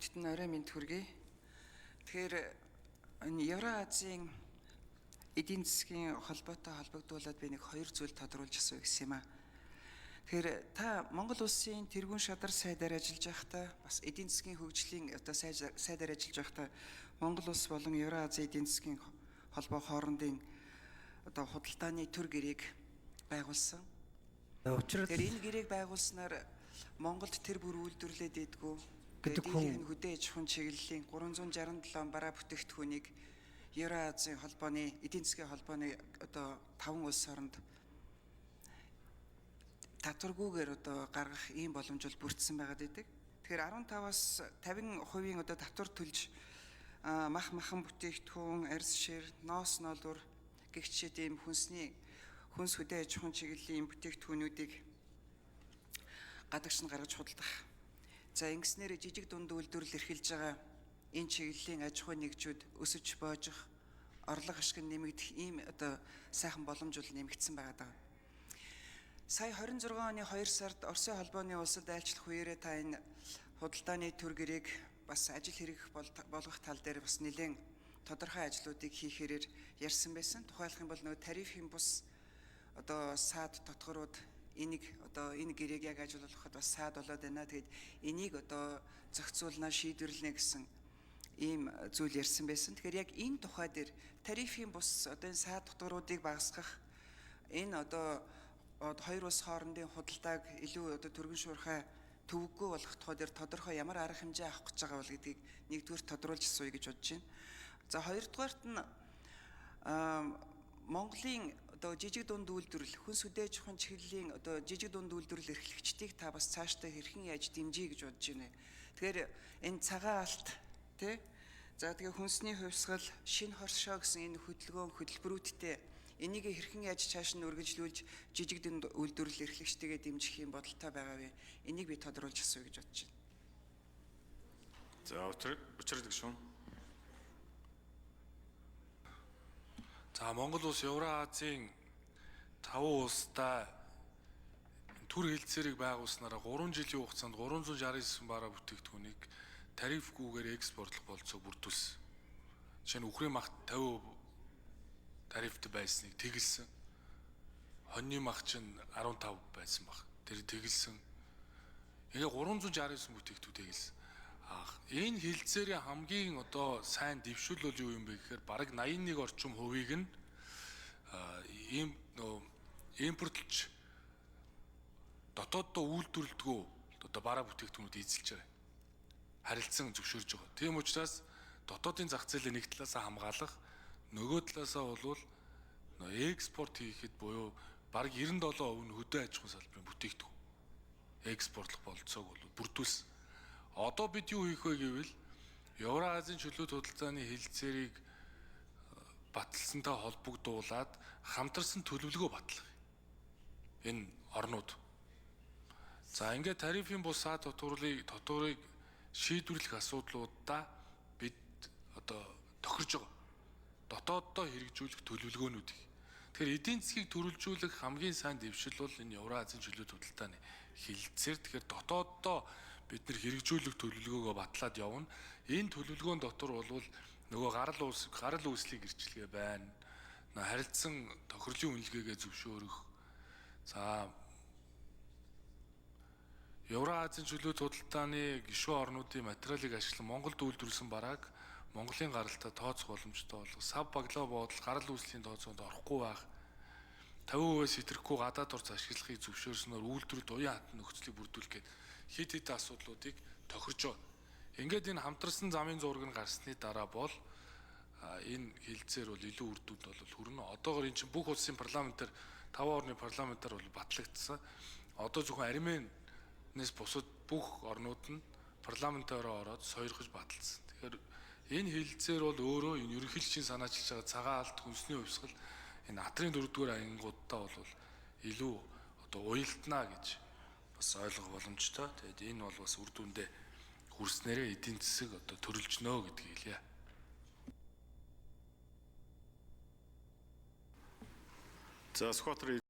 Бүгдд нь орой мэнд хүргэе. Тэгэхээр энэ Евроазийн эдийн засгийн холбоотой холбогдуулаад би нэг хоёр зүйл тодруулж асууя гэсэн юм аа. Тэгэхээр та Монгол улсын тэргүүн шадар сайдаар ажиллаж байхдаа бас эдийн засгийн хөгжлийн одоо сайдаар ажиллаж байхдаа Монгол улс болон Евроазийн эдийн засгийн холбоо хоорондын одоо худалдааны төр гэрээг байгуулсан. Учир Тэгэхээр энэ гэрээг байгуулснаар Монголд тэр бүр үйлдвэрлээд идэггүй Гэдэг хүн- дийлэх нь хөдөө аж ахуйн чиглэлийн 367 бараа бүтээгдэхүүнийг Евроазийн холбооны эдийн засгийн холбооны одоо таван улс оронд татваргүйгээр одоо гаргах ийм боломж бол бүрдсэн байгаад байдаг. Тэгэхээр 15-аас 50% одоо татвар төлж мах махан бүтээгдэхүүн, арьс шир, ноос ноолуур гэх жишээтэй ийм хүнсний хүнс хөдөө аж ахуйн чиглэлийн бүтээгдэхүүнүүдийг гадагш нь гаргаж худалдах. За ингэснээр жижиг дунд үйлдвэрлэл эрхэлж байгаа энэ чиглэлийн аж ахуйн нэгжүүд өсөж боожих, орлого ашиг нь нэмэгдэх ийм одоо сайхан боломж бол нэмэгдсэн байгаа даа. Сая 26 оны 2 сард Оросын холбооны улсад айлчлах үеэрээ та энэ худалдааны төр гэрээг бас ажил хэрэг болгох тал дээр бас нэлээд тодорхой ажлуудыг хийхээрээр ярьсан байсан. Тухайлах юм бол нөгөө тарифын бус одоо саад дотгорууд энийг одоо энэ гэрээг яг ажил болгоход бас саад болоод байна. Тэгээд энийг одоо зохицуулнаа, шийдвэрлэнэ гэсэн ийм зүйл ярьсан байсан. Тэгэхээр яг энэ тухай дээр тарифын бус одоо энэ саад дотгоруудыг багасгах энэ одоо хоёр улс хоорондын худалдааг илүү одоо түргэн шуурхай төвөггүй болгох тухай дээр тодорхой ямар арга хэмжээ авах гэж байгаа бол гэдгийг нэгдүгээр тодруулж асууя гэж бодож байна. За хоёрдугаарт нь Монголын одоо жижиг дунд үйлдвэрлэл, хүнс хөдөө аж ахуйн чиглэлийн одоо жижиг дунд үйлдвэрлэл эрхлэгчдийг та бас цаашдаа хэрхэн яаж дэмжиж гэж бодож байна. Тэгэхээр энэ цагаан алт тий за тэгээ хүнсний хувьсгал, шинэ хоршоо гэсэн энэ хөдөлгөөн хөтөлбөрүүдтэй энийг хэрхэн яаж цааш нь үргэлжлүүлж жижиг дунд үйлдвэрлэл эрхлэгчтэйгээ дэмжих юм бодолтой байгаа вэ? Энийг би тодруулж асууя гэж бодож байна. За учрал гишүүн. За Монгол улс Евроазийн 5 улстай төр хэлцээрийг байгуулснараа 3 жилийн хугацаанд 369 бараа бүтээгдэхүүнийг тарифгүйгээр экспортлох болцоог бүрдүүлсэн. Жишээ нь үхрийн мах 50% тарифт байсныг тэгэлсэн. Хоньны мах чинь 15 байсан баг. Тэр тэгэлсэн. Тэгээ 369 бүтээгдэхүүн тэгэлсэн. Энэ хэлцээрийн хамгийн одоо сайн дэвшил бол юу юм бэ гэхээр бараг 81 орчим хувийг нь ийм нөө импортлж дотооддоо үйлдвэрлэдэггүй одоо бараа бүтээгдэхүүнүүд эзэлж байгаа. Харилцан зөвшөөрж байгаа. Тийм учраас дотоодын зах зээлээ нэг талаасаа хамгаалах, нөгөө талаасаа бол экспорт хийхэд буюу бараг 97% нь хөдөө аж ахуйн салбарын бүтээгдэхүүн экспортлох болцоог бол бүрдүүлсэн. Одоо бид юу хийх вэ гэвэл Евроазийн чөлөөт худалдааны хэлцээрийг баталсантай холбогдуулаад хамтарсан төлөвлөгөө батлах. Энэ орнууд. За ингээд тарифын бус саад татварыг шийдвэрлэх асуудлуудаа бид одоо тохирж байгаа. Дотооддоо хэрэгжүүлэх төлөвлөгөөнүүдийг. Тэгэхээр эдийн засгийг төрөлжүүлэх хамгийн сайн дэвшил бол энэ Евроазийн чөлөөт худалдааны хэлцээр. Тэгэхээр дотооддоо бид нэр хэрэгжүүлэх төлөвлөгөөгөө батлаад явна. Энэ төлөвлөгөөн дотор бол нөгөө гарал үүслийг эрчилгээ байна. Харилцан тохирлын үнэлгээгээ зөвшөөрөх. За Евроазийн чөлөөт худалдааны гишүүн орнуудын материалыг ашиглан Монголд үйлдвэрлэсэн барааг Монголын гаралтай тооцох боломжтой болгох, сав баглаа бодол гарал үүслийн тооцоонд орохгүй байх, 50%-аас итэрэхгүй гадаад орц ашиглахыг зөвшөөрснөөр үйлдвэрлэлд уян хатан нөхцөлийг бүрдүүлэх гээд хэд хэдэн асуудлуудыг тохирж байгаа. Ингээд энэ хамтарсан замын зураг нь гарсны дараа бол энэ хэлцээр бол илүү үр дүнд бол хүрнэ. Одоогор эн чинь бүх улсын парламентаар 5 орны парламентаар бол батлагдсан. Одоо зөвхөн Арменээс бусад бүх орнууд нь парламентаараа ороод сойрхож баталсан. Тэгэхээр энэ хэлцээр бол өөрөө энэ ерөнхийлөгчийн санаачилж байгаа цагаан алт, хүнсний хувьсгал энэ атрын 4-р ангиудаа бол илүү одоо уялдана гэж бас ойлгох боломжтой. Тэгээд энэ бол бас үр дүндээ хүрснээрээ эдийн засаг одоо төрөлжнөө гэдгийг хэлье. За Сүхбаатар